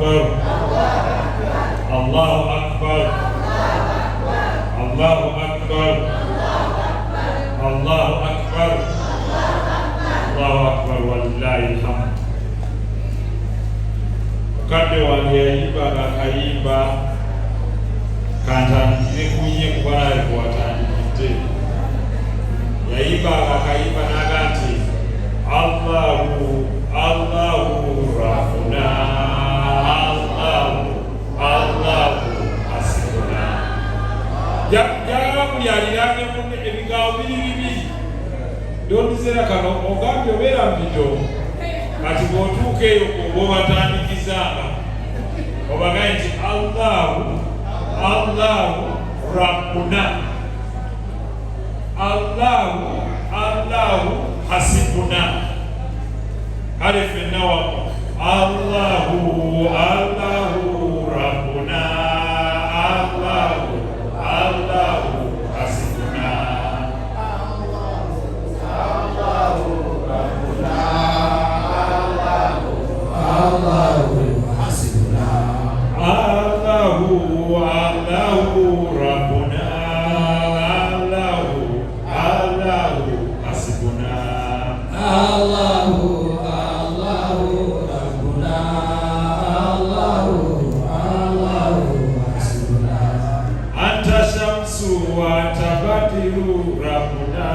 Akbar, Allahu Akbar, Allahu Akbar, Allahu Akbar, Allahu Akbar, walillahi alhamd. Mukadde wange yayimbanga akayimba kantandikire ku ye kuba naye kwatandikidde. Yayimbanga akayimba n'aga nti Allahu Allahu Rabbuna, Allahu Allahu Hasibuna. Njagala buli aliraanye munne ebigambo biri bibiri. Ndondizera kano ogambye obeera mu bidongo, kati bw'otuuka eyo oba obatandikizanga obagaye nti Allahu Allahu Rabbuna, Allahu Allahu Hasibuna. Kale ffenna wamu, Allahu Allahu Rabbuna, Allahu Allahu Hasibuna. Allahu Allahu Rabbuna, Allahu Allahu Hasibuna. Allahu Allahu Rabbuna, Allahu Allahu Hasibuna. Anta shamsu wa anta badiru Rabbuna,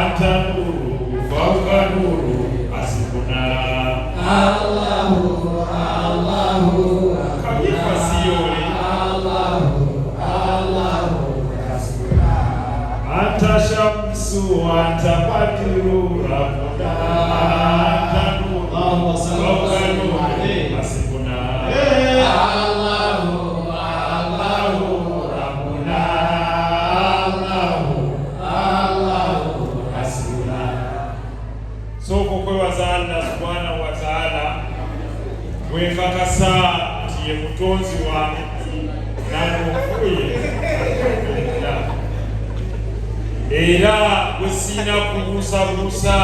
anta nuru fawqa nuru hasibuna. Allahu Allahu Khalifa Siyoli. Allahu Allahu Hasibuna. Anta shamsu wa anta badiru Rabbuna, anta nuru Allahumma salli wa fawqa sallim nuru alayhi. hasibuna. Allahu Allahu Rabbuna, Allahu Allahu Hasibuna. Sooka okwebaza Allah subhanahu wa ta'ala, bwenkakasa nti ye mutonzi wange nanonfuye, era bwe siina kubuusabuusa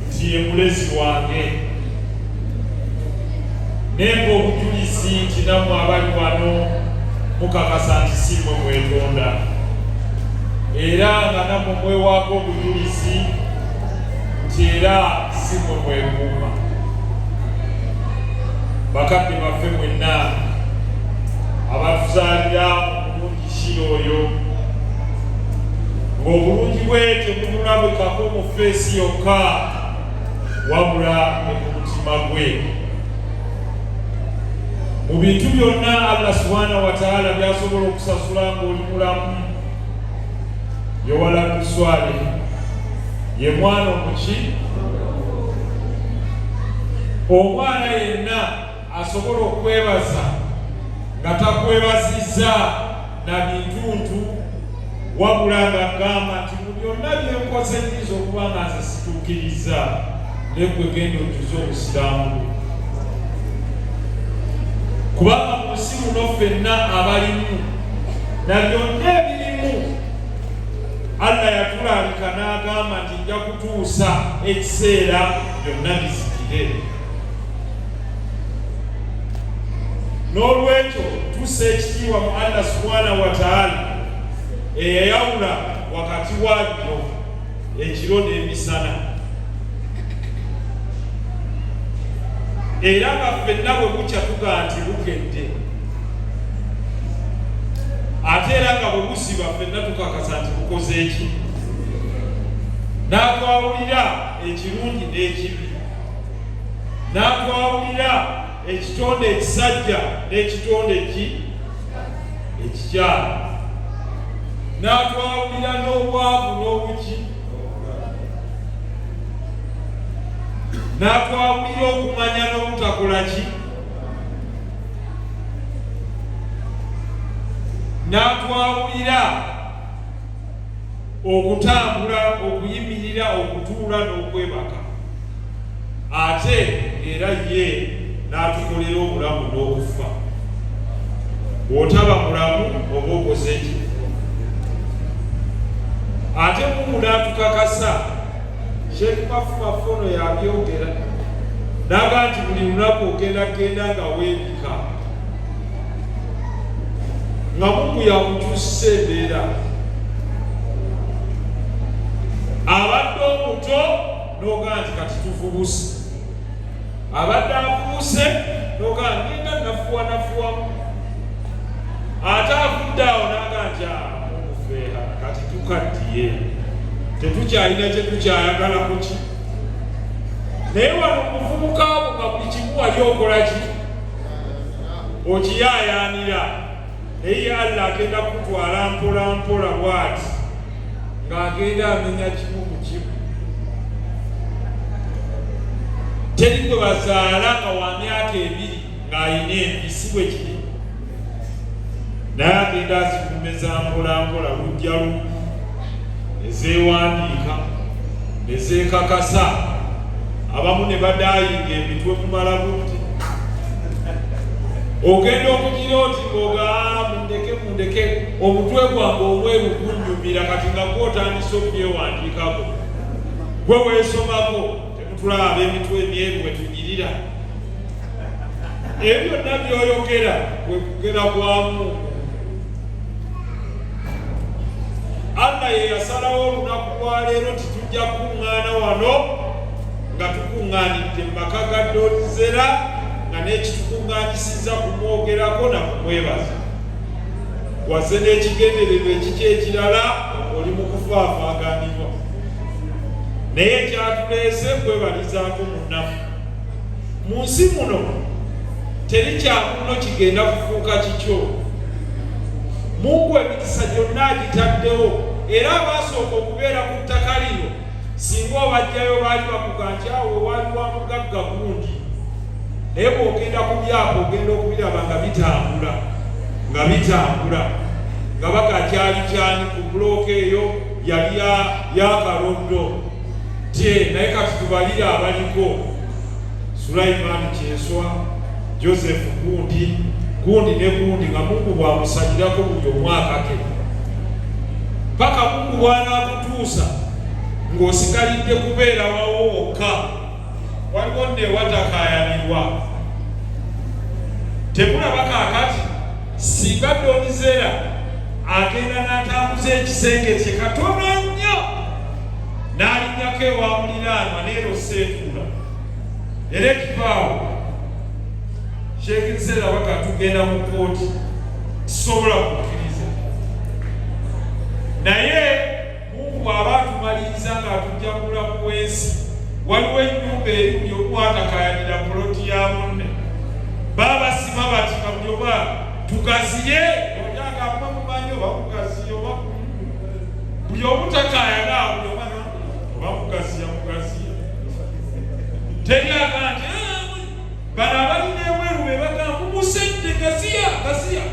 nti ye mulezi wange. Nempa obujulizi nti nammwe abali wano mukakasa nti si mmwe mwetonda, era nga nammwe mwewaako obujulizi nti era si mmwe mwekuuma. Bakadde baffe mwenna abatuzaalira omulungi Shira oyo, ng'obulungi bwe tebumulabikako mu face yokka, wabula ne ku mutima gwe. Mu bintu byonna Allah subhanahu wa ta'ala by'asobola okusasula ng'oli mulamu, ye waladu swalih, ye mwana omuki. Omwana yenna asobola okwebaza nga takwebazizza na bintuntu, wabula ng'agamba nti mu byonna byenkoze nnyinza okuba nga nze situukiriza, naye gwe genda ojjuze obusiraamu bwo, kubanga mu nsi muno ffenna abalimu na byonna ebirimu, Allah yatulaalika n'agamba nti nja kutuusa ekiseera byonna bizikire. N'olwekyo tussa ekitiibwa mu Allah subhanahu wa ta'ala eyayawula wakati wa bino ekiro n'emisana, era nga ffenna bwe bukya tugaa nti bukedde, ate era nga bwe buziba ffenna tukakasa nti bukoze eki. N'atwawulira ekirungi n'ekibi, n'atwawulira ekitonde ekisajja n'ekitonde ki ekikyala, n'atwawulira n'obwavu n'obuki, n'atwawulira okumanya n'obutakola ki, n'atwawulira okutambula, okuyimirira, okutuula n'okwebaka, ate era ye n'atukolera obulamu n'okufa. Bw'otaba mulamu oba okoze ki? Ate Mungu n'atukakasa, Sheikh Mafumafu ono yabyogera, N'agamba nti buli lunaku ogenda genda nga weebika, nga Mungu yakukyusisa embeera. Abadde omuto n'ogamba nti kati tuvubuse, abadde avubuse n'ogamba ngenda nafuwa nafuwamu, ate avudde awo n'agamba nti Mungu feeha kati tukaddiye, tetukyalina kye tukyayagala kuki. Naye wano muvubuka abo nga buli kimu wali okola ki, okiyaayaanira. Naye Allah agenda kutwala mpola mpola bw'ati ng'agenda amenya kimu ku kimu. Teri gwe bazaala nga wa myaka 2 ng'alina envi, si bwe kiri, naye agenda azikumeza mpola mpola, lujja lumu ezeewandiika ne zeekakasa, abamu ne badaayinga emitwe mumala budde. Ogenda okugira oti ng'oga mundeke mundeke, omutwe gwange omweru gunnyumira, kati nga gw'otandise okubyewandiikako, gwe weesomako. Temutulaba ab'emitwe emyeru bwe tunyirira? Ebyo byonna by'oyogera kwe kugera kwa Mungu. Allah ye yasalawo olunaku lwa leero nti tujja kukuŋŋaana wano, nga tukuŋŋaanidde mu maka ga Donzera, nga n'ekitukuŋŋaanyisizza kumwogerako na kumwebaza. Wazze n'ekigendererwa ekiki ekirala, oli mu kufaafaaganirwa, naye ekyatuleese kwebalizaako munnaffe. Mu nsi muno teri kya munno kigenda kufuuka kikyo. Mungu emikisa gyonna agitaddewo, era abaasooka okubeera ku ttaka lino singa obajjayo baali bakuga nti awo waali wa mugagga gundi, naye bw'ogenda ku byapa ogenda okubiraba nga bitambula nga bitambula, nga baga kyali kyani ku bulooka eyo yali ya Kalondo tye. Naye kati tubalire abaliko: Sulaiman Kyeswa, Joseph gundi gundi ne gundi, nga Mungu bw'amusalirako buli omwaka ke paka Mungu bw'anaakutuusa ng'osigalidde kubeera wawo wokka. Waliwo nno ewatakaayanirwa, temulaba kaakati singa Donzera agenda n'atambuza ekisenge kye katono nnyo n'alinnyako ewa muliraanwa neero seetuula era ekifaawo. Sheikh Nzera, baka tugenda mu kkooti, tusobola kukkiriza. Naye Mungu bw'aba atumaliriza ng'atujja mu bulamu bw'ensi, waliwo ennyumba eri buli omu atakaayanira poloti ya munne. Baba basima bati nga buli omu tugaziye, oli agamba mumanyi oba mugaziye oba buli omu takaayana, buli omu oba mugaziya mugaziya, teri aga nti bano abalina ebweru be bagamba mumusedde, gaziya gaziya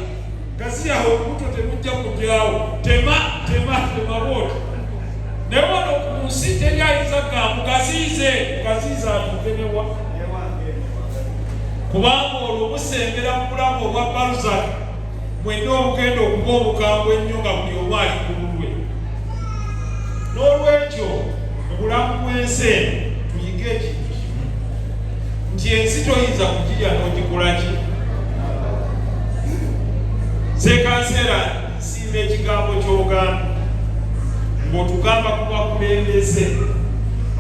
gaziya, olubuto temujja kujyawo, tema tema tema bwoti. Naye wano ku nsi teri ayinza kugamba mugaziize mugaziize atuuke newa, kubanga olwo musembera mu bulamu obwa baruzaka mwenna obugenda okuba obukambwe ennyo, nga buli omu ali ku lulwe. N'olwekyo mu bulamu bw'ensi eno tuyige ekintu kimu, nti ensi toyinza kugirya n'ogikola ki. Sekanseera, nsiima ekigambo ky'ogamba ng'otugamba ku bakulembeze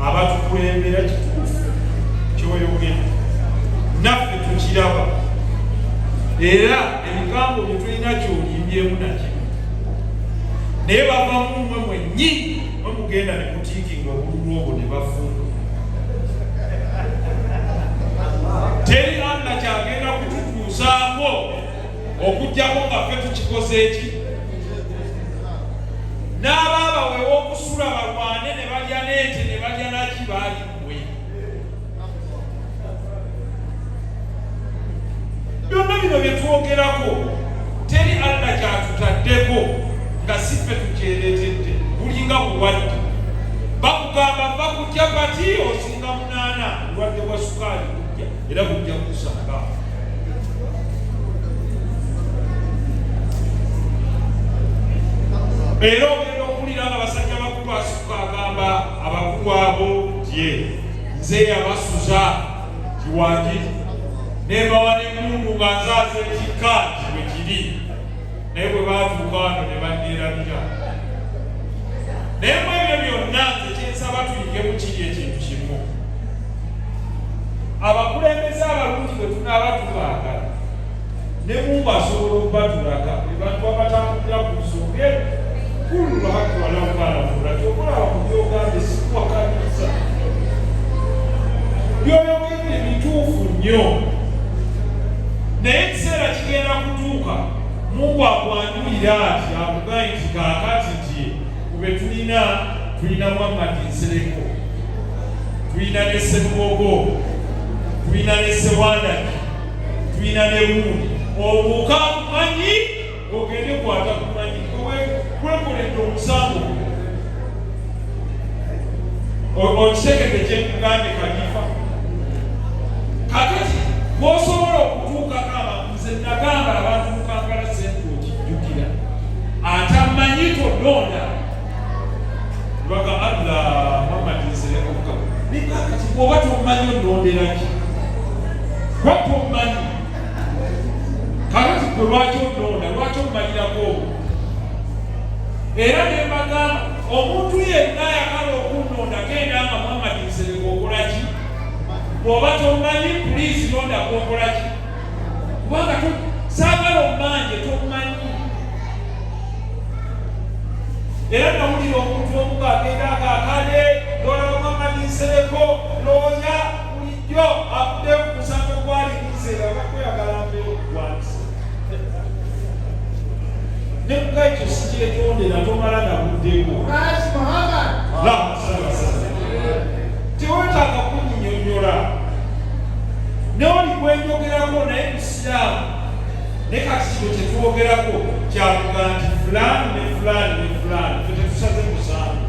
abatukulembera. Kituufu kyoyogera, naffe tukiraba, era ebigambo bye tulina kyolimbyemu nakimu, naye bava mu mmwe mwennyini, mwe mugenda ne mutiikinga obululu obwo ne bafunda. Teri Allah kyagenda kututuusaako okuggyako nga ffe tukikoze eki n'abaabaweewa okusula balwane ne balya n'ente ne balya naki baali mmwe. Byonna bino bye twogerako teri Allah kyatutaddeko nga si ffe tukyereetedde. Bulinga bulwadde, bakugamba va ku capati osinga 8, bulwadde bwa sukaali bujja era bujja kusanga. Era ogenda okuwulira nga basajja bakulu asuka agamba abakulu abo tye nze yabasuza. Wangi nembawa n'emmundu nga nzaaza ekika nti bwe kiri, naye bwe baatuuka wano ne banneerabira. Naye mu ebyo byonna nze kyensaba tuyigemu kiri ekintu kimu: abakulembeze abalungi bwe tunaaba tubaagala, ne Mungu asobola okubatulaga. Be bantu abatambulira ku nsonga eno kullu haki walau kana mura. Kyokulaba ku byogambye sikuwakanyiza, byoyogedde bituufu nnyo, naye ekiseera kigenda kutuuka Mungu akwanjulira ati akugaye nti kaakati nti kube tulina Muhammad Nsereko, tulina ne Sserubogo, tulina ne Sewandaki, tulina ne gundi. Obuuka kumanyi ogende kwata kumanyi kwekoledde omusango. Okitegedde kyekugambye Kalifa? Kakati bwosobola okutuukako abantu, nze nagamba abantu mu Kampala Central, okijjukira, atamanyi todonda lwaka Allah Muhammad Nsereko. Kati bw'oba tomanyi ononderaki? Kuba tomanyi, kakati gwe lwaki ononda? Lwaki omanyirako obwo? Era ne mbagamba, omuntu yenna ayagala okunnonda, genda nga Muhammad Nsereko okolaki. Bw'oba tomanyi, please londako okolaki, kubanga saagala ommanje tomanyi. Era nawulira omuntu omu ng'agenda akaakale lolaba Muhammad Nsereko looya bulijjo avuddeyo ku musango gwali nzeera bakweyagala mbeera okugwanisa ne muga ekyo sikyetondera, tomala na buddeko. Tewetaaga kunyinyonnyola naye oli gwenjogerako naye musiraamu. Ne kati kino kyetwogerako kyakuga nti fulani ne fulani ne fulani, fe tetusaze musango,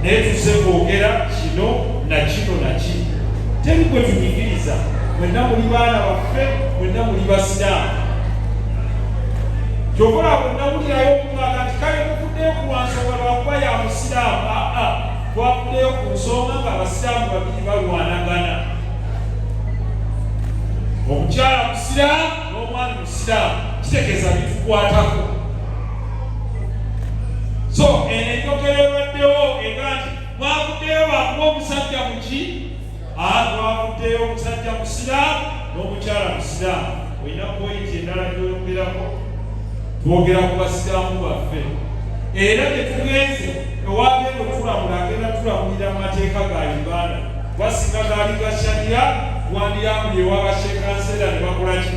naye tuzze kwogera kino na kino na kino. Teri gwe tunyigiriza, mwenna muli baana baffe, mwenna muli basiraamu. Kyokola bwe nawulirayo okumwaga nti kale muvuddeyo ku lwansonga lwakuba ya musiraamu, aa, twavuddeyo ku nsonga nga abasiraamu babiri balwanagana, omukyala musiraamu n'omwami musiraamu, kitegeeza bitukwatako. So eno enjogera ebaddewo ega nti mwavuddeyo lwakuba omusajja muki, aa, twavuddeyo omusajja musiraamu n'omukyala musiraamu. Olina point endala gy'oyogerako? Twogera ku basiraamu baffe, era gye tugenze ewagenda otulamula, agenda tulamulira mu mateeka ga Uganda. Basinga gaali ga sharia, wandiyambulye ewabashekanseera ne bakolaki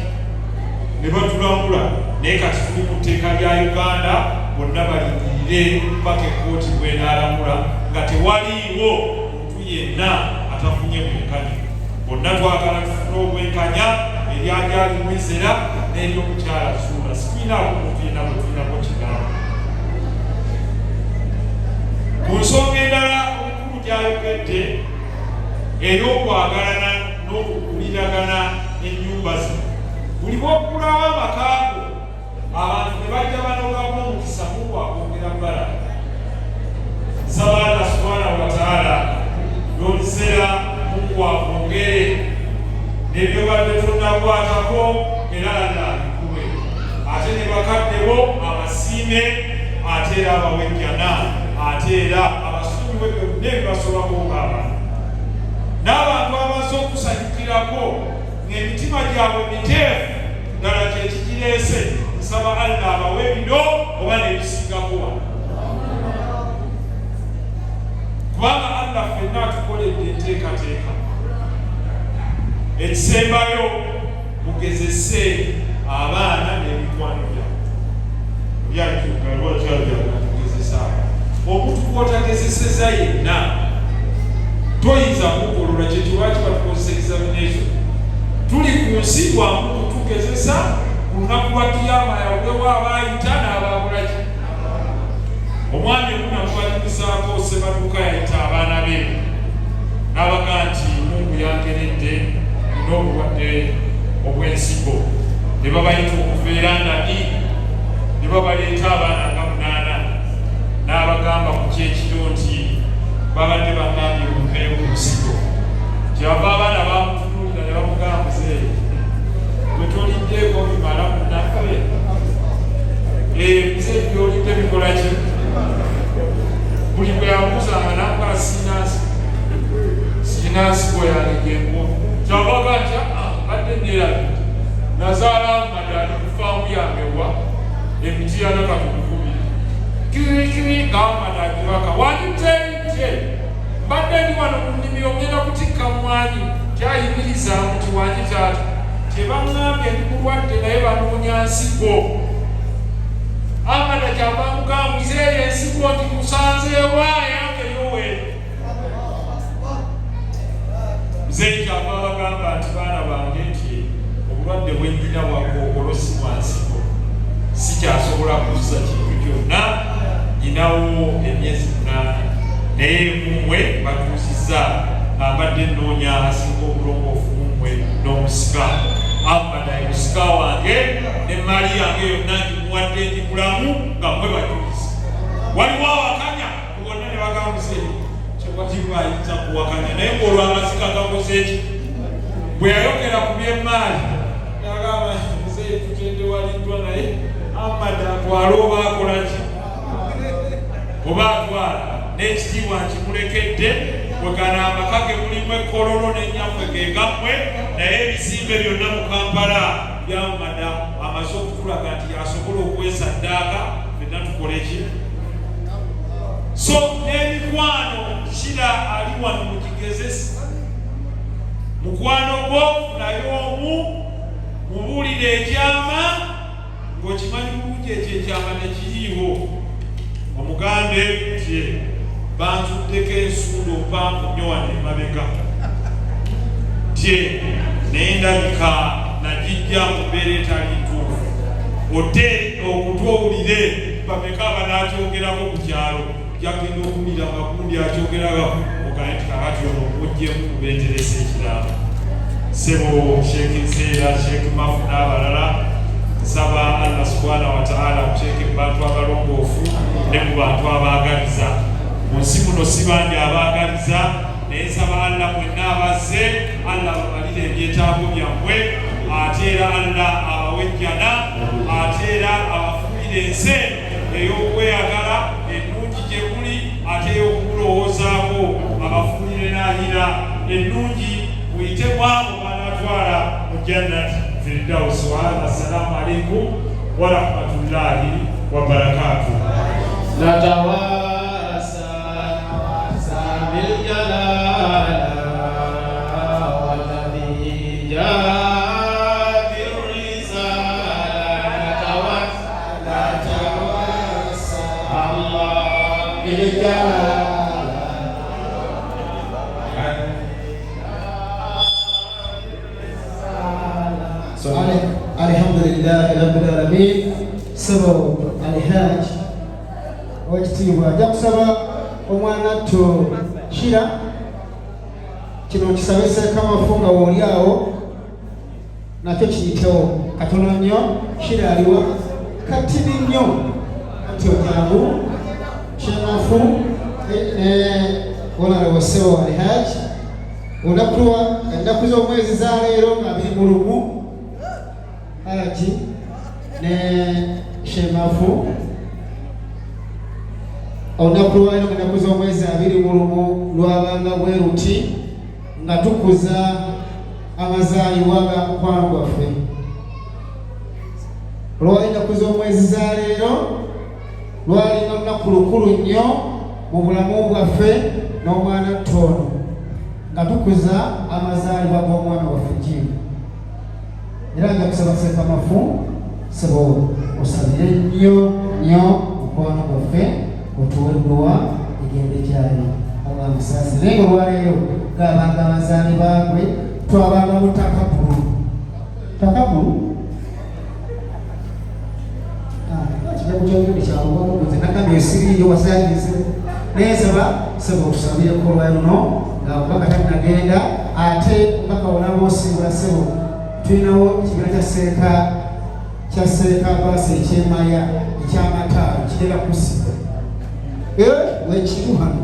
ne batulamula, naye kati tuli mu tteeka lya Uganda. Bonna balindirire paka ekkooti bwenaalamula nga tewaliiwo muntu yenna atafunye bwenkanya. Bonna twagala tufune obwenkanya, eryajali mwizera n'eryomukyala Zuula. Situlinaako muntu yenna bwe tulinako kigambo. Ku nsonga endala omukulu gyayogedde ey'okwagalana n'okuguliragana ennyumba zino, buli bw'oggulawo amaka go abantu ne bajja banogamu omukisa, Mungu akwongera balaka. Nsaba Allah subhanahu wataala n'olisera Mungu akwongere n'ebyobadde tonnakwatako, era Allah abikuwe, ate ne bakadde bo abasiime, ate era abawe ejjana, ate era abasonyiwe byonna ebibasobako ng'abantu. N'abantu abaze okusanyukirako ng'emitima gyabwe miteefu ddala kyekigireese, nsaba Allah abawe bino oba n'ebisingako wano, kubanga Allah ffenna atukoledde enteekateeka. Ekisembayo, mugezese abaana n'emikwano gyabwe. Lwakyajagala tugezesa abaana. Omuntu gw'otagezeseza yenna toyinza kugolola. Kyekyo lwaki batukozesa examination. Tuli ku nsi lwamu kutugezesa, ku lunaku lwa kiyama yawulewo abaayita n'abakolaki. Omwami omu namubanyumizaako, Semaduuka, yayita abaana be n'abaga nti Mungu yankeredde n'obulwadde obw'ensigo, ne babayita okuva e London ne babaleeta abaana nga munaana, n'abagamba ku kyekiro nti babadde bagambye mumpeeyo ku nsigo. Kyava abaana bamutunuulira ne bamugamba, muzeeyi gwe toliddeeko bimala munnaffe, muzeeyi byolidde bikola ki? Buli bwe yabuuzanga nakola sinansi sirina nsigo yange gyenkuwa. Kyavaga nti badde nerabidde nazaala Ahmad ali ku faamu yange wa emitiyana katukukubiri kirikiri nga Ahmad agibaka wanditeite mbadde ndi wano ku nnimiro ngenda kutikka mwanyi kyayimirizaamu nti wangi taata kyebaŋŋambye ndi mulwadde naye banoonya nsigo. Ahmad kyava mugamba muzeeyo ensigo nti kusanzeewa yange yowe. Muzeeyi kyava abagamba nti baana bange nti obulwadde bwennyina bwa kookolo si bwa nsigo, sikyasobola kuzza kintu kyonna, nyinawo emyezi 8 naye mumwe batuusizza nga mbadde nnoonya asinga obulongoofu mumwe n'omusika. Ahmad ayi musika wange n'emmaali yange yonna ngimuwadde ndi mulamu nga mmwe bajulizi. Waliwo awakanya? Bonna ne bagamba muzeeyi kyewaliwo ayinza kuwakanya, naye ng'olwo amazika gakoze ki? Bwe yayogera ku by'emmaali nagamba muzeeyi tutendewaliddwa, naye Ahmad atwale oba akola ki oba atwala n'ekitiibwa nkimulekedde bwe gano amaka ge mulimu ekkololo n'ennyaffe ge gammwe, naye ebizimbe byonna mu Kampala byamumada amaze okutulaga nti yasobola okwesaddaaka fenna tukole ki. So n'emikwano kira ali wano mu kigezesi mukwano gwo naye omu mubuulire ekyama ng'okimanyi bulungi ekyo ekyama tekiriiwo, omugambe nti bantuddeko ensundo mpanvu nnyo wano emabega tye naye ndabika nagijja mu mbeera etali ntuufu, ote okutu owulire bameka abanakyogerako ku kyalo jagenda okuwulira makundi akyogerako ogambe nti kakati ono muggyemu mubeeteresa ekiraamo. Sebo Sheikh Nseera, Sheikh Mafu n'abalala, nsaba Allah subhanahu wa ta'ala akuteeke mu bantu abalongoofu ne mu bantu abaagaliza. Mu nsi muno si bangi abaagaliza, naye nsaba Allah mwenna abazze Allah abamalire ebyetaago byammwe, ate era Allah abawe ejjana, ate era abafuulire ensi ey'okweyagala ennungi gye muli, ate ey'okumulowoozaako abafuulire n'ahira ennungi muyite mwabo banatwala mu jannat firdaus. Wahadha, assalamu alaikum warahmatullahi wabarakatuh. نتواسى بالجلالة والذي جاء بالرسالة نتواسى الله بالجلالة. Alhamdulillahi rabbil alamin. Sebo Alhaj owekitiibwa, ajja kusaba omwana tto Shira kino kisabe Ssekamafu nga wooli awo nakyo kiyitewo katono nnyo. Shira aliwa katini nnyo anti ojangu Shemafu ne honorable sebo Alhaj. Olunaku lwa ennaku z'omwezi za leero nga 21, Haji ne Shemafu, olunaku lwaleero nga ennaku z'omwezi 21 lwabanga bwe luti nga tukuza amazaalibwa ga mukwano gwaffe. Olwali ennaku z'omwezi za leero lwalinga lunaku lukulu nnyo mu bulamu bwaffe n'omwana ttono nga tukuza amazaalibwa g'omwana waffe Jimu. Era nja kusaba Ssekamafu sebo osabire nnyo nnyo mukwano gwaffe, otuwe edduwa egende gyali, Allah amusaasire. Naye nga olwaleero gabanga amazaalibwa gwe twabanga mu takabulu takabulu kigambo kyolulimi kyalubamuguze nagambye esiriiyo wasanyize. Naye nsaba sebo otusabireko olwa luno nga omubaka talinagenda, ate omubaka wonaba osiibula sebo tulinawo ekibiina kya seeka kya seeka baasi ekyemaya ekyamataalo kigenda kusiba wekiru hano.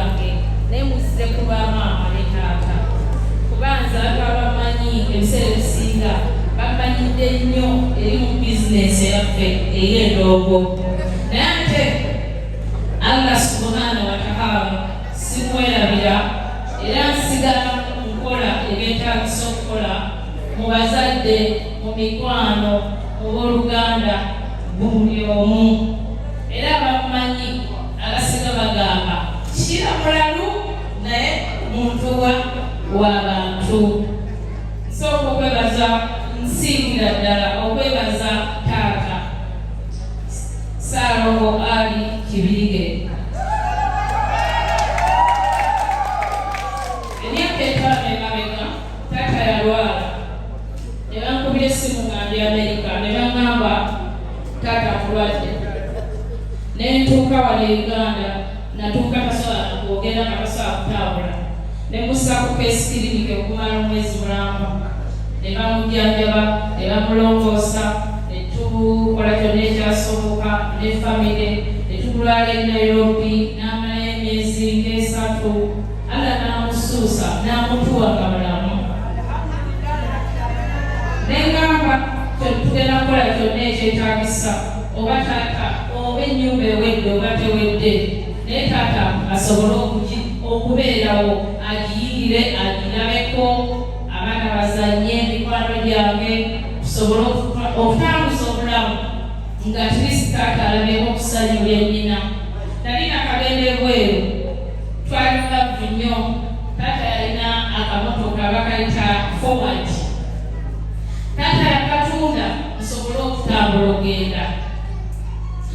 gange, naye muzze ku lwa maama ne taata, kuba nze abantu abamanyi ebiseera ebisinga bamanyidde nnyo eri mu bizinesi eyaffe ey'endoogo. Naye ate Allah subhanahu wataala simwerabira, era nsigala nkola ebyetaagisa okukola mu bazadde, mu mikwano, mu booluganda, buli omu. Era bamumanyi abasinga bagamba kira mulalu, naye muntu w'abantu. Nsooka okwebaza, nsingira ddala okwebaza taata Ssaalongo Ali Kibirige. Emyaka 5 emabega taata yalwala, ne bankubira essimu nga ndi Amerika, ne baŋŋamba taata mulwadde. Ne ntuuka wano e Uganda, natuuka tasobola na kwogera, nga tasobola kutambula. Ne mussaako case clinic okumala omwezi mulamba, ne bamujjanjaba, ne bamulongoosa, ne tukola kyonna ekyasoboka ne famire, ne tumulwala e Nairobi n'amalayo emyezi ng'esatu. Allah n'amusuusa n'amutuwa nga mulamu. Ne ŋŋamba tugenda kukola kyonna ekyetaagisa, oba taata oba ennyumba ewedde oba tewedde, naye taata asobole okubeerawo, agiyingire, agirabeko, abaana bazanye, emikwano gyange, tusobole okutambuza obulamu nga at least taata alabyeko okusanyu lyennina. Nali nakagenda ebweru, twali love nnyo. Taata yalina akamotoka bakayita Forward. Taata yakatunda nsobole okutambula ogenda.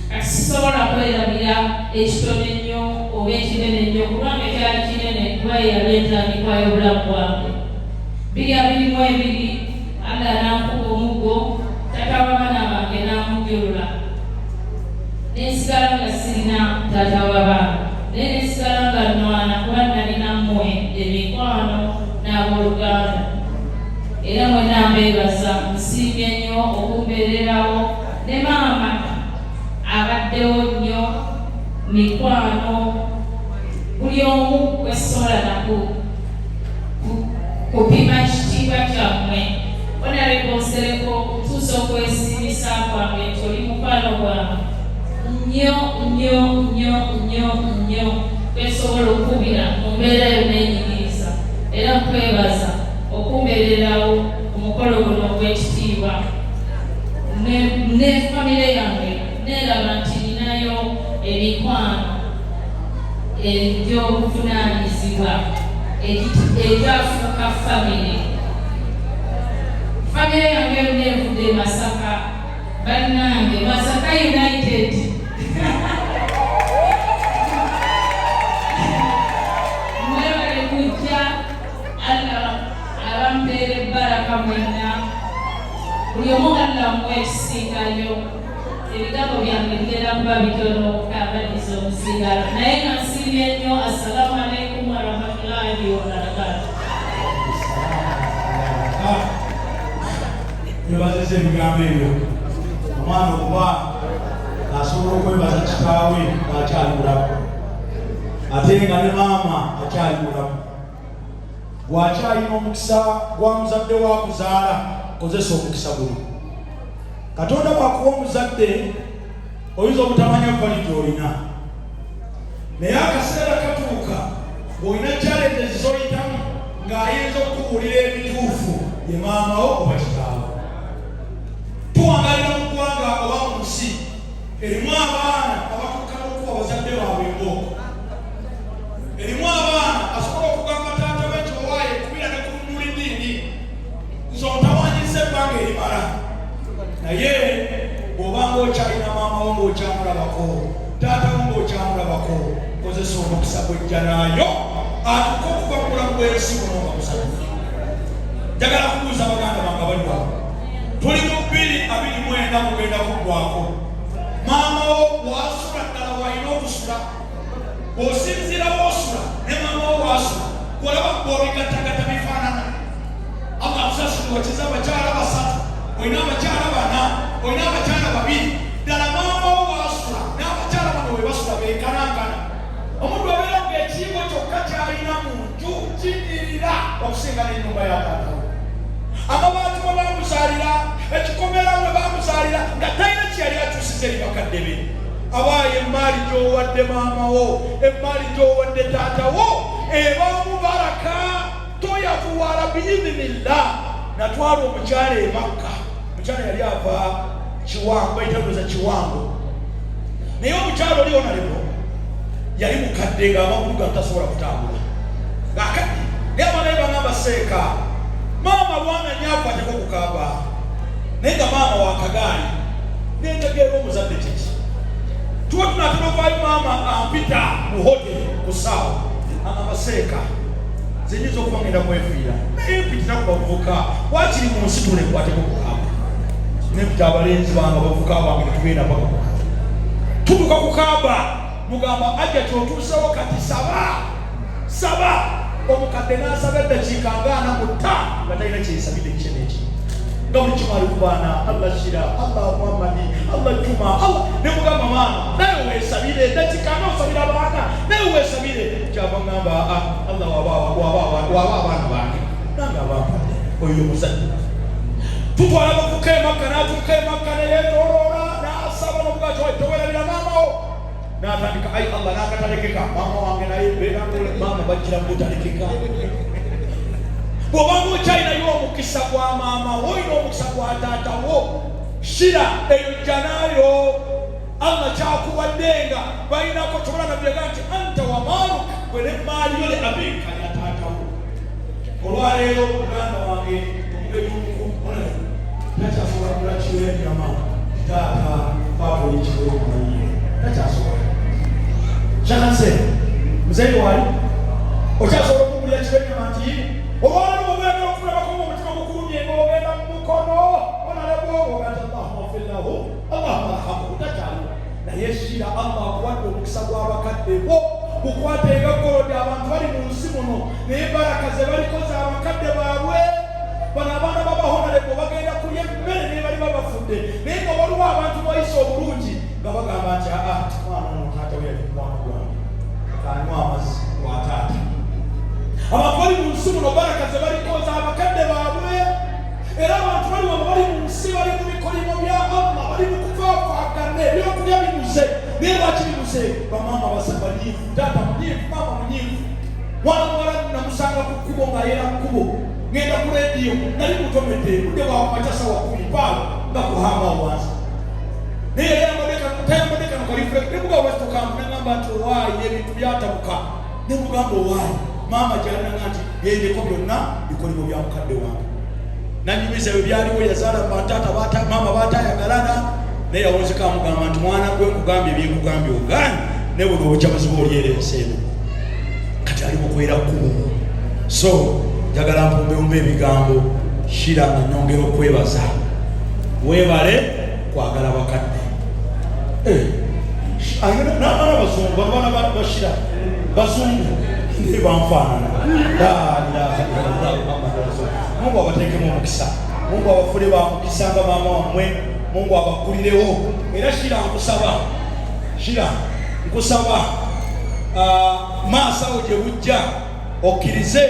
Kati sisobola kwerabira ekitono ennyo oba ekinene ennyo, kubanga ekyali kinene, kuba ye yali entandikwa y'obulamu bwange. 2022 Allah n'ankuba omuggo, taata w'abaana bange n'amujjulula, nensigala nga sirina taata w'abaana, naye nensigala nga nnwana, kuba nalina mmwe emikwano n'abooluganda. Era mwenna mbeebaza, nsiimye nnyo okumbeererawo, ne maama abaddewo nnyo, mikwano, buli omu kwesobola naku kupima kitiibwa kyammwe. Honorable Nsereko, ntuusa okwesiimisa kwange nti oli mukwano gwange nnyo nnyo nnyo nnyo nnyo, kwesobola okukubira mu mbeera yonna enyigiriza. Era nkwebaza okumbeererawo ku mukolo guno ogw'ekitiibwa ne famire yange. Neeraba nti ninayo emikwano egy'obuvunaanyizibwa egyafuuka famire. Famire yange yonna evudde e Masaka. Bannange, Masaka United, mwebale kujja. Allah abampeera ebbaraka mwenna, buli omu Allah muwe ekisingayo. Ebigambo byange bigenda kuba bitono, kabaddiza omusigalo, naye nga nsiimye nnyo. Assalamu alaikum warahmatullahi wabarakatu. Twebaziza ebigambo ebyo. Omwana okuba asobola okwebaza kitaawe ng'akyali mulamu, ate nga ne maama akyali mulamu, bw'akyalina omukisa gwa muzadde wa kuzaala, kozesa omukisa guno. Katonda bw'akuwa omuzadde, oyinza obutamanya value gy'olina, naye akaseera katuuka ng'olina challenges z'oyitamu, ng'ayinza okukubuulira ebituufu ye maamawo oba kitaawo. Tuwangalira mu ggwanga oba mu nsi erimu abaana abatuuka n'okuba bazadde baabwe embooko, erimu abaana asobola okugamba taata we nti owaaye kubira ne ku Nuliddiini, nze ontawanyiza ebbanga erimala. Naye bw'obanga okyalina maama wo ng'okyamulabako, taata wo ng'okyamulabako, kozesa omukisa gwejja nayo atuuke okuva mu bulamu bw'ensi buno nga musanyufu. Njagala kubuuza baganda bange abali wano, tuli mu 2024, mugenda kuggwako. Maama wo wasula ddala walina okusula, bw'osinziira woosula ne maama wo wasula, olaba bw'obigattagatta bifaanana. Allah akusasire, wakiza abakyala basatu, olina abakyala bana, olina abakyala babiri. Ddala maama wo wasula n'abakyala bano we basula benkanankana? Omuntu abeera ng'ekiyigo. Okusinga n'ennyumba ya taata we. Amabaati mwe baamuzaalira, ekikomera mwe baamuzaalira, nga talina kye yali akyusiza eri bakadde be. Abaayo emmaali gy'owadde maama wo, emmaali gy'owadde taata wo ebaamu baraka, toyavuwala biidhinillah. Natwala omukyala e Makka, omukyala yali ava Kiwango, bayita Kiwango, naye omukyala oli onalebo yali mukadde ng'amagulu ga tasobola kutambula ng'akadde, naye abaana be bangamba seeka maama lwana nnyo akwateko ku kaaba, naye nga maama wa kagaali. Nentegeera omuzadde kiki. Tuba tunaatera ovaayo, maama ampita mu hoteri ku ssaawa, agamba seeka nze nyinza okuba ngenda kwefiira, naye mpitira ku bavubuka wakiri mu nsi tulekwateko ku kaaba. Nempita abalenzi bange, abavubuka bange, netugenda paka ku kaaba. Tutuuka ku kaaba, mugamba ajja kyotuusewo kati saba saba. Omukadde n'asaba eddakiika nga 45 nga talina kyeyesabidde kye neki, nga buli kimu ali ku baana, Allah Shira, Allah Muhammadi, Allah Juma, Allah. Ne mugamba maama naye weesabire eddakiika nga osabira abaana, naye weesabire. Kyava ngamba aa Allah waba abaana bange nange abampadde oyo muzadde. Tutwala abavuka emakka, n'atuuka emakka neyeetooloola n'asaba n'obugati towerabira maamawo, n'atandika ai Allah n'akatalekeka maama wange, naye beera maama bajjira mubutalekeka. Bw'obanga okyalinayo omukisa gwa maama wo, olina omukisa gwa taata wo, shira eyo jjanayo Allah kyakuwaddenga balinako kyobola nabyaga nti anta wa maaluk, gwe nemmaali yo le abika ya taata wo. Olwaleero muganda wange omugenyi omukulu takyasobola kula kiro ennyama, taata kwatoli kiro omumanyiye takyasobola. Kyakase muzeeyi wali okyasobola okugulira kiro ennyama nti olwaleero bw'oyagala okulabako omutima gukulumye ng'ogenda mu mukono onalebwoboga nti Allahumma gfir lahu, Allahumma arhamhu, takyaliwo. Naye shira Allah akuwadde omukisa gw'abakadde bo, bukwate nga gold. Abantu bali mu nsi muno naye baraka ze baliko za bakadde baabwe. Bano abaana babahonalebo bagenda kulya emmere naye bali babafudde, naye nga waliwo abantu bayise obulungi nga bagamba nti aa mwana ono taata we yali mukwano gwange, kanywa amazzi gwa taata. Abantu bali mu nsi muno baraka ze baliko za bakadde baabwe, era abantu bali wano bali mu nsi bali mu bikolimo bya Allah, bali mu kufaafaagana, ebyokulya bibuze. Naye lwaki bibuze? Bamaama basa banyiivu, taata munyiivu, maama munyiivu. Mwana muwala namusanga ku kkubo ng'ayera ku kkubo ngenda ku rediyo, nali mutomedde, budde bwakumakya sawa 10 paawo nga kuhamba wansi, naye yali tayambadde kano kalifule. Nemugamba lwaki tokambu, nagamba nti owaayi ebintu byatabuka. Nemugamba owaayi maama gyalinanga nti byendeko byonna bikolimo bya mukadde wange. Nanyumiza ebyo byaliwo, yazaala bataata maama batayagalana, naye yawunzika amugamba nti mwana gwe nkugambye byenkugambye ogaanye, naye buno obukyamuzi bwolyera ensi eno. Kati ali mukwera kkubo. So njagala mpumbewumba ebigambo shira nga nyongera okwebaza, weebale kwagala bakadde. N'abaana bazungu, abaana bashira bazungu naye banfaanana. La ilaha illallah Muhammad rasul. Mungu abateekemu omukisa, Mungu abafule ba mukisa nga maama wammwe, Mungu abakulirewo. Era shira nkusaba, shira nkusaba, maaso awo gye bujja okkirize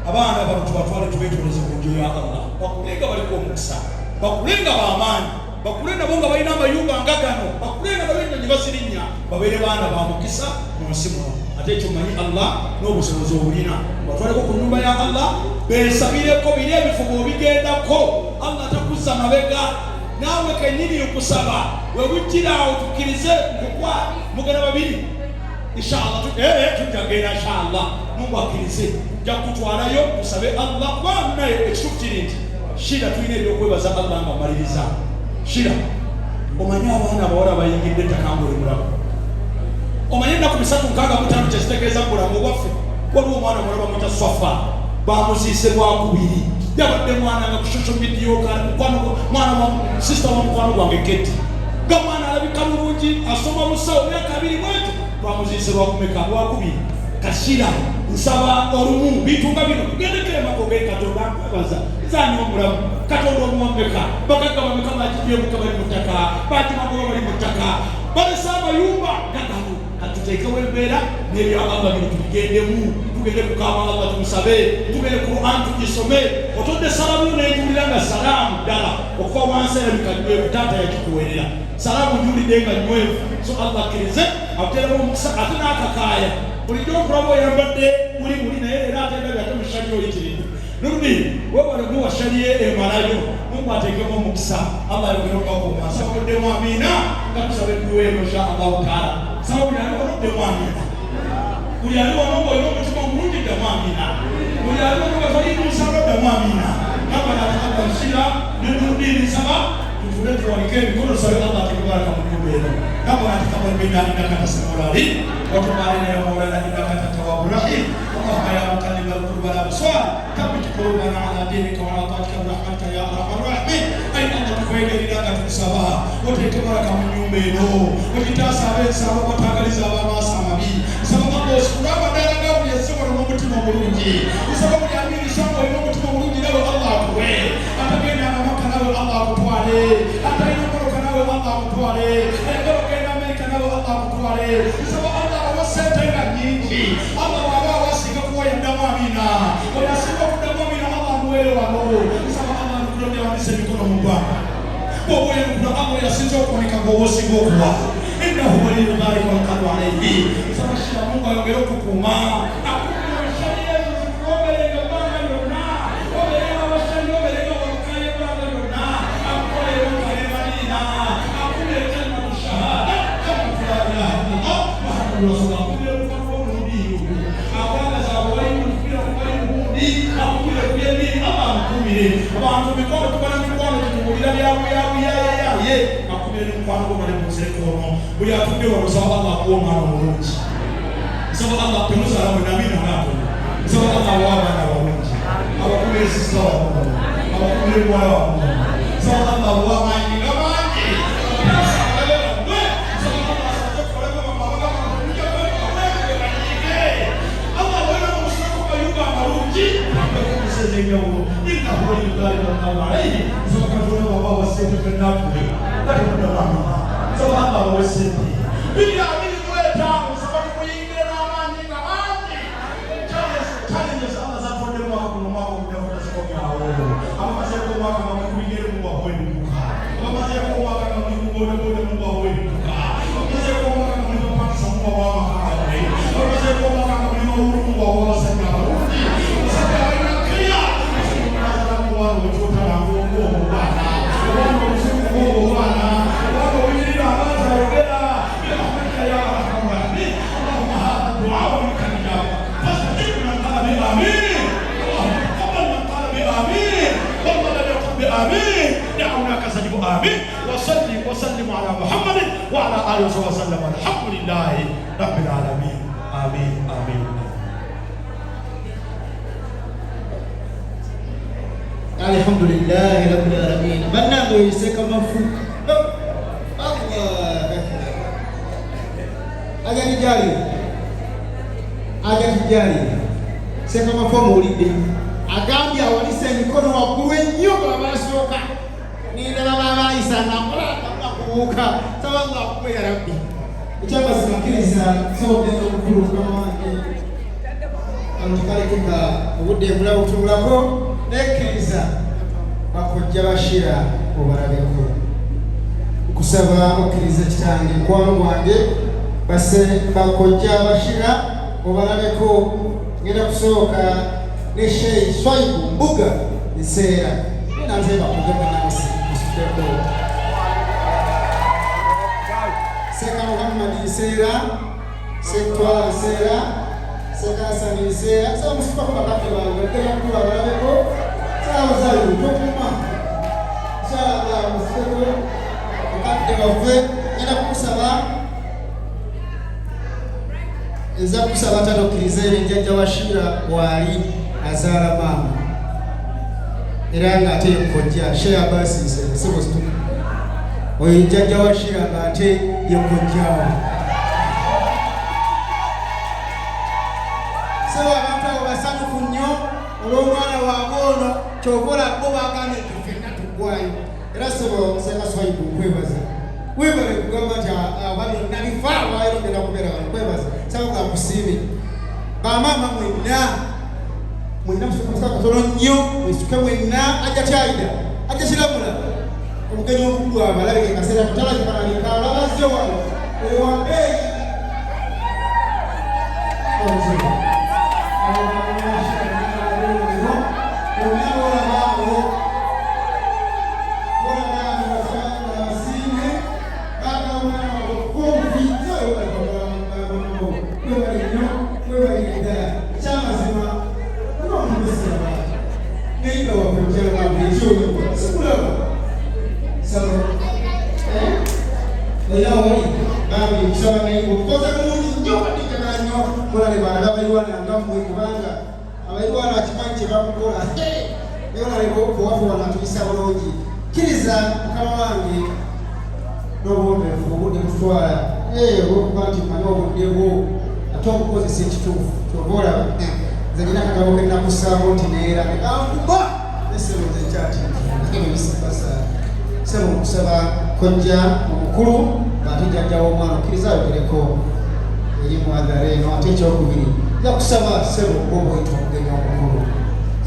abaana bano tubatwale tubeetoleze ku nju ya Allah, bakule nga baliko omukisa, bakule nga b'amaanyi, bakule nabo nga balina amayumba nga gano, bakule nga nabo ennyonyi bazirinnya, babeere baana ba mukisa mu nsi muno. Ate ekyo mmanyi Allah n'obusobozi obulina. Batwaleko ku nnyumba ya Allah beesabireko biri ebifuba obigendako, Allah takuzza mabega. Naawe kennyini okusaba we bujjira awo tukkirize nkukwa mugenda babiri inshallah, tujja genda inshallah, Mungu akkirize nja kutwalayo tusabe Allah. Kubanga naye ekituufu kiri nti shira tulina ebyokwebaza Allah nga maliriza. Shira omanyi abaana abawala bayingidde ettaka ngaoli mulamu, omanyi ennaku 365 kyezitegeeza mu bulamu bwaffe. Waliwo omwana muwala bamuyita Swafa, bamuziise lwakubiri, yabadde mwana nga ku social media mwana wa sister wa mukwano gwange Keti, nga mwana alabika bulungi, asoma busawo, myaka 2 bwetyo, twamuziise lwakumeka? Lwakubiri. Kashira nsaba olumu bintu nga bino tugendeko emagoge. Katonda nkwebaza nzaani omulamu, Katonda omuwameka bagagga bameka bakibyemuka bali mu ttaka, bakimagoba bali mu ttaka, balese amayumba gagano. Tuteekewo embeera n'ebya Allah bino tubigendemu, tugende kukaaba Allah tumusabe, tugende Quran tugisome. Otodde salaamu yo nenjuwulira nga salaamu ddala okuva wansi erabika nywevu, taata yakikuweerera salaamu njuwulidde nga nywevu. So Allah akkirize akuteeremu omukisa ate n'akakaaya bulijjo okulaba oyambadde muli muli naye leero ate ndabye ate mushali oyitiridde. Nurdin webale muwa shali ye emalayo, Mungu ateekemu omukisa, Allah ayongere okubakuuma. Nsaba muddemu amiina nga tusaba edduwa eno insha Allahu taala. Nsaba buli ali wano oddemu amiina, buli ali wano ng'olina omutima omulungi ddamu amiina, buli ali wano nga toli munsaba ddamu amiina. Rabbana taqabbal shira ne Nurdin, nsaba tutule tuwanike emikono tusabe Allah ateeke baraka mu nnyumba eno. Rabbana taqabbal minna innaka anta samiul alim wa tub alaina ya maulana innaka anta tawwabur rahim. Allahumma ya muqallibal qulub wal absar thabbit qulubana ala dinika wa ala taatika birahmatika ya arhamar rahimin. Ayi Allah, tukwegerera nga tukusaba oteeke baraka mu nnyumba eno, ogitaasa ab'ensaba batagaliza ab'amaaso amabi. Nsaba Allah ositule amadaala ga buli ensi wano n'omutima omulungi. Nsaba buli amiirisa ng'olina omutima omulungi nawe Allah akuwe, atagenda nga Makka nawe Allah akutwale, atalina mmotoka nawe Allah akutwale, ayagala okugenda Amerika nawe Allah akutwale. Nsaba Allah abawe ssente nga nnyingi. Allah bw'aba awasinga kuwa yaddamu amiina, oyo asinga okuddamu amiina Allah amuweere wano. Nsaba Allah anukulodde awanise emikono mu bbanga, bw'oba oyanukula Allah oyo asinze okuwanika gw'oba osinga okuwa, innahu waliyu dhalika walqadiru alayhi. Nsaba Shira Mungu ayongere okukuuma, akukuuma eshali ezo zikuwomerenga ebbanga lyonna, obeerenga washali, obeerenga walukayo ebbanga lyonna, akukolere Makka ne Madiina, akukumire kalimatu shahada, kalimatu la ilaha illallah Muhammadu rasulullah, akukumire mukwano gw'omulundi akwagaza abawayimufikira kubayimugundi, akukumire ku byeddiini, Allah amukumire. Abantu mikwano tubala mikwano gyetubuulira byabuyabuyayayaye, akukumire ne mukwano gwo bali mu nsereko ono. Buli atudde wano nsaba Allah akuwa omwana omulungi. Nsaba Allah temuzaala mwe namiina naatono. Nsaba Allah abawe abaana abalungi, abakumire sisita wammwe, abakumire muwala wammwe. Nsaba Allah abawe amaanyi nga mangi, abataasa abalabe bammwe. Nsaba Allah asaze kukolemu abagamba mujja kwebanyiige. Allah abawe n'omusulako mayumba amalungi, abakumuse ez'enjawulo. Innahu waliyu dhalika walqadiru alayhi. Nsaba Katonda bw'aba awa ssente ffenna atuwe, nga temuddamu amiina. Nsaba Allah abawe ssente 2025, nsaba tumuyingire n'amaanyi nga mangi. Challenges Allah zatwadde mu mwaka guno, omwaka ogujja tazikomyawo. Abamazeeko omwaka nga muli ku bigere Mungu abawe ebidduka, abamazeeko omwaka nga muli ku bodaboda Mungu abawe ebidduka, abamazeeko omwaka nga muli bapangisa Mungu abawe amaka gammwe, abamazeeko omwaka nga muli mawulu Mungu abawe abasajja abalungi, abasajja abalina keya. Omunaazalamu omwana omukyotala ng'omwana, omwana omuzungu ng'omwana, omwana oyirira abantu ayogera birahmatika ya arhamar rahimin. Allahumma hadha du'a wa minka ijaba fastajib man qala bi amin. Allahumma taqabbal man qala bi amin wa man lam yaqul bi amin da'awnaka sajibu amin. Wa salli wa sallim ala Muhammadin wa ala alihi wa sallam. Alhamdulillahi rabbil alamin. Amin amin. Alhamdulillahi rabbil alamin. Bannange oyise kamafu. Allah akbar. Ajali jali. Ajali jali. Sekamafu omuwulidde. Agambye awalise emikono waggulu ennyo nga basooka. Nindaba babayisa nga nkola nga kubuuka. Saba Allah akuwe ya Rabbi. Ekyamazima kkiriza nsaba okugenda omukulu mukama wange. Kano tekalekeka obudde embulawo tubulako naye kkiriza bakojja Bashira obalabeko. Nkusaba okkirize kitange mukwano gwange base bakojja Bashira obalabeko. Ngenda kusooka ne Sheikh Swaibu Mbuga Nseera nante bakojja banansi musituleko Seka Muhammad Nseera, Sektwala Nseera, Sekasani Nseera. Saba musitulako bakadde bange ogenda kukula balabeko. Saba zayo tokuma inshallah musituleko bakadde baffe. Ngenda kukusaba nza kukusaba taata okkirize eri jjajja wa Shira waali azaala maama era ng'ate ye kojja Sheikh Abbas Nseera sebo situka oyo jjajja wa Shira ng'ate ye kojjaawo. Sebo abantu abo basanyufu nnyo olw'omwana waabwe ono, kyova olaba bo bagambye nti ffenna tuggwayo. Era sebo Seka Swaibu nkwebaza. Webale kugamba nti aba byonna bifa olwaleero ngenda kubeera wano kwebaza saba nga nkusiime. Bamaama mwenna mwenna musoka katono nnyo mwesituke mwenna ajja kyayida ajja kiramula omugenyi omukulu abalabike kaseera katalabika alabazze wano oyo wambeeyi Kkiriza mukama wange n'obuwombeefu obudde bututwala olwokuba nti mmanyi obudde bwo ate obukozesa ekituufu kyova olaba nze nina akatabo ke nakussaako nti neera ne kankuba nesebo nze nkyati sebo nkusaba kojja omukulu ng'ate jjajja w'omwana okkiriza ayogereko eri muadhara eno ate ekyokubiri nja kusaba sebo ng'obwoyita omugenyi omukulu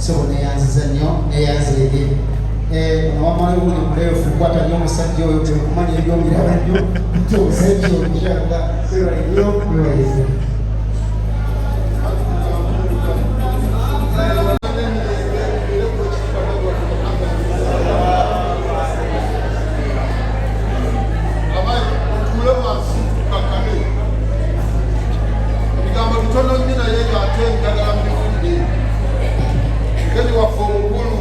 sebo neyanziza nnyo neyanzeege ono wamala obuli muleefu kwata nnyo omusajja oyo tekumanya ebyobiraba nnyo nti omusajja oyo inshallah webale nnyo webale nnyo. Ebigambo bitono nnyo naye ng'ate njagala mbiwulire. Mugenyi waffe omukulu,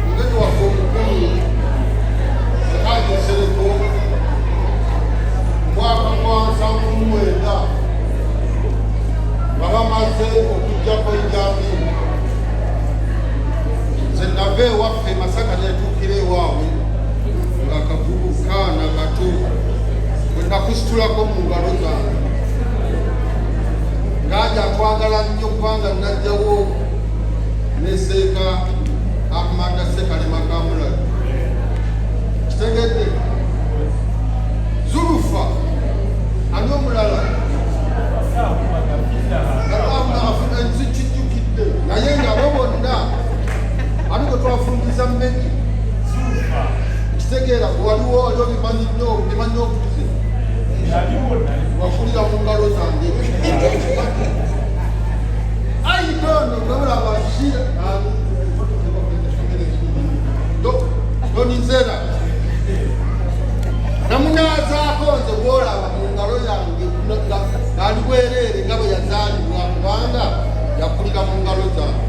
mugenyi waffe omukulu Haji Nsereko, mwaka gwa 79 nga bamaze okuggyako Idi Amin, nze nava ewaffe Masaka netuukira ewaabwe nga kavubuka na kato bwe nakusitulako mu ngalo zange ng'aja atwagala nnyo kubanga najjawo ne Seeka Ahmada Sekalema Kamulali kitegedde Zulufa ani omulala kijjukidde naye nga bo bonna ani gwe twafungiza mmeki kitegeera waliwo waliwo bimanyi nnyo bimanyi okuze wakulira mu ngalo zange aidono gwebulaba shira donizera namunaazaako nze gwolaba mu ngalo yange ng'ali bwereere nga bwe yazaalibwa kubanga yakulira mu ngalo zange.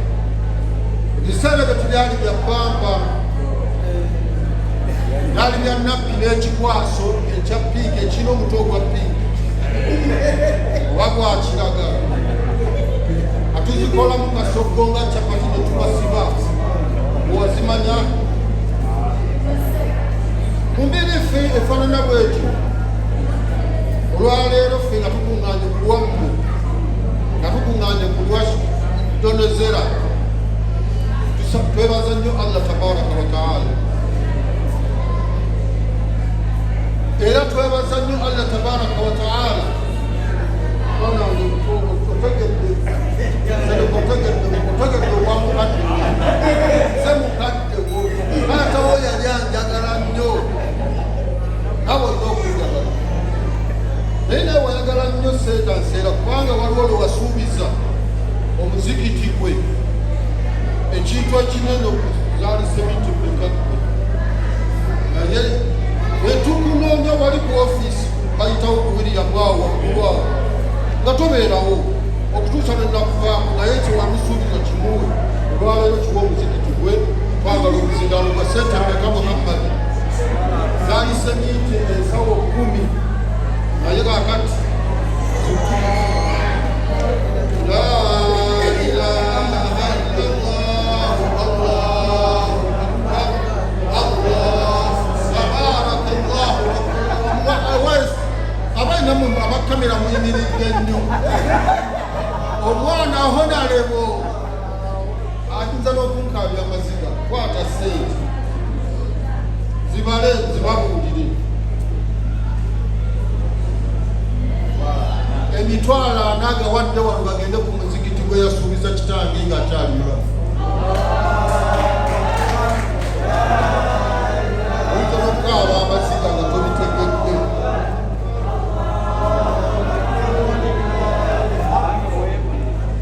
Ebiseera bye tubyali bya pampa byali bya nappi n'ekikwaso ekya pinki ekirina omutwe ogwa pinki oba gwa kiragala atuzikolamu kasoggo nga capati ne tubasiba owazimanya mu mbeera effe efaanana bwetyo. Olwaleero ffe nga tukuŋŋaanye ku lwammwe nga tukuŋŋaanye ku lwa Donozera twebaza nnyo Allah tabaraka wa taala era twebaza nnyo Allah tabaraka wa taala mwana wange otegedde otegedde otegedde obwamukadde semukadde taata wo yali anjagala nnyo nawe olina okunjagala naye nawe wayagala nnyo seeta nseera kubanga waliwo lwe wasuubiza omuzikiti gwe ekintu ekinene okuzaalisa ebintu bikadde naye wetukunoonya wali ku ofiisi bayitawo ku William awo waggulu awo nga tobeerawo okutuusa lwe nakuvaako naye kyewamusuubiza kimuwe olwaleero kiwa omuzikiti gwe twagala omuzindaalo gwa sente meka Muhammadi zaalise minti ensawo 10 naye kakati la ilaha illallah allahu akbar allah tabarakallahu abalinamu abakamera muyimiridde nnyo omwana honalebo ayinza n'okunkaabya amaziga kwata sente. Muzibale zibabuulire. 400,000 agawadde wano bagende ku muzikiti gwe yasuubiza kitange ng'akyali mulamu. Oyinza n'okukaaba amaziga nga tobitegedde.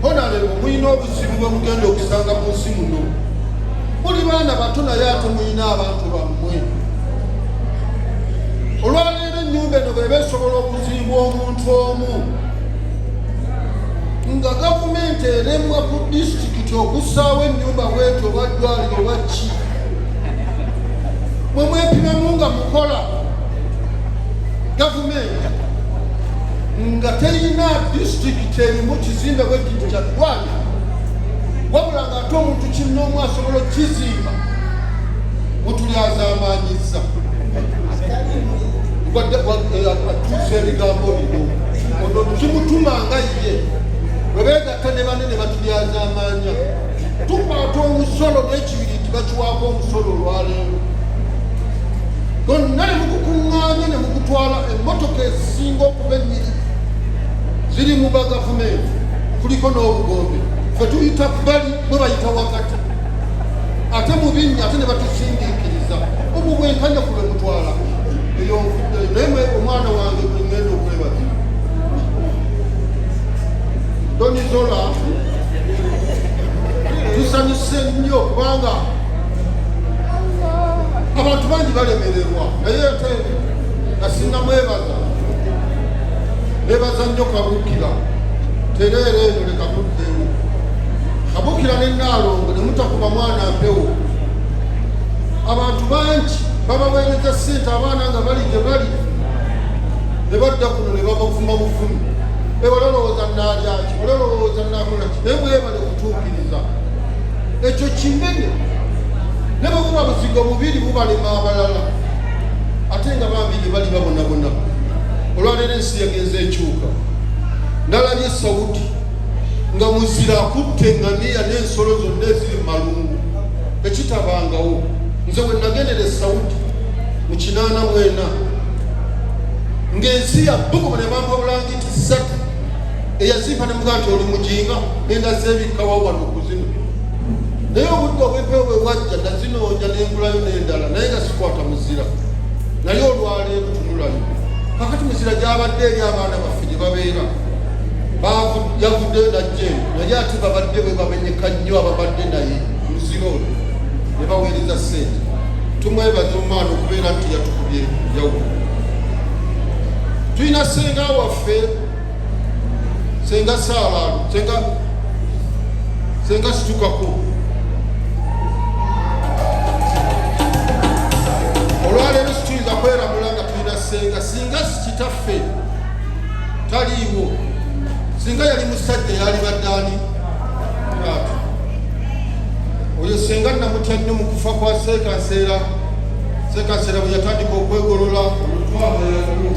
Honalebo mulina obuzibu bwe mugenda okusanga mu nsi muno. Muli baana bato naye ate mulina abantu bammwe. Olwaleero ennyumba eno bw'eba esobola okuzimbwa omuntu omu nga gavumenti eremwa ku disitulikiti okussaawo ennyumba bwetyo oba ddwaliro oba ki, mwe mwepimamu nga mukola gavumenti nga terina disitulikiti erimu kizimbe bwekintu kya ddwaliro, wabula ng'ate omuntu kinnoomu asobola okukizimba, mutulyazaamaanyizza. Atuusa ebigambo bino ono kimutuma nga ye bwe beegatta ne banene batulyazaamaanya. Tukwata omusolo n'ekibiriiti bakiwaako omusolo olwaleero gonna ne mugukuŋŋaanya ne mugutwala. Emmotoka ezisinga okuba ennyiri ziri mu ba gavumenti, kuliko n'obugombe. Ffe tuyita bbali, bwe bayita wakati, ate mu binnya ate ne batusindiikiriza. Obwo bwenkanya ku lwe mutwala eyo nvuddeyo. Naye mwe omwana wange gwe ŋŋenda okwebaza, Donizola, tusanyuse nnyo kubanga abantu bangi balemererwa, naye ate nga sinnamwebaza, nebaza nnyo Kabuukira. Tereera eno leka kuddewo Kabuukira ne Nnaalongo ne mutakuba mwana mpewo. Abantu bangi babaweereza ssente abaana nga bali gye bali ne badda kuno ne babavuma buvumi. Olowooza naalyaki, olowooza naakola ki? Naye mwebale kutuukiriza ekyo kinene. Ne bwe buba buzigo bubiri bubalema abalala, ate nga bambi gye bali babonabona. Olwaleero ensi yagenza ekyuka. Nalabye Saudi nga muzira akutte eŋŋamiya n'ensolo zonna eziri mu malungu, ekitabangawo. Nze we nagendera e Saudi mu 84 ng'ensi ya bbugumu, ne bampa bulangiti ssatu. Eyazimpa ne mugaa nti oli mujinga, ngenda zeebikkawa wano ku zino. Naye obudde obw'empewo bwe bwajja nazinoonya n'engulayo n'endala, naye nga sikwata muzira. Naye olwaleero tunulayo kakati muzira gy'abadde eri abaana baffe gye babeera. Yavuddeyo najja eno, naye ate babadde bwe bamenyeka nnyo ababadde naye muzira ono ne baweereza ssente. Tumwebaza omwana okubeera nti yatukubye njawulo. Tulina ssenga waffe, Senga Saala, senga situkako. Olwaleero situyinza kweramula nga tulina senga. Singa kitaffe taliiwo, singa yali musajja yalibadde ani taata oyo? Senga namutya nnyo mu kufa kwa Seekanseera. Seekanseera bwe yatandika okwegolola olutwaba yaliwo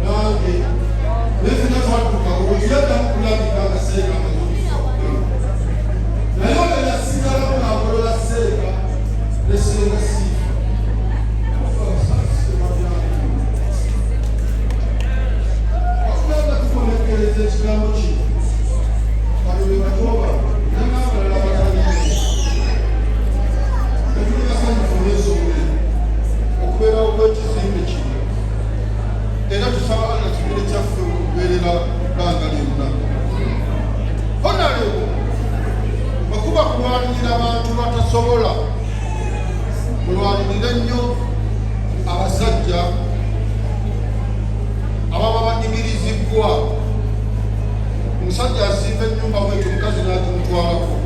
nange, naye fena twatuka oluyaddamu kulabika nga Seeka amaze okufa, naye oyo yasigalamu ng'agolola Seeka ne Senga Siifa. Wabula tukomekkereza ekigambo kino, bano be bato bange era n'abalala bataliiwo. Tetuli basanyufu olw'ensonga eno okubeerawo kw'ekizimbe kino, era tusaba Allah kibeere kyaffe okubeerera bbanga lyonna. Honalebo, bwe kuba kulwanirira abantu batasobola, mulwanirire nnyo abasajja ababa banyigirizibbwa. Omusajja asimba ennyumba bwetyo, omukazi n'agimutwalako,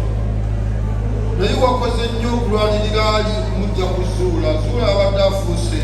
naye wakoze nnyo okulwanirira ali mujja kuzuula zuula abadde afuuse.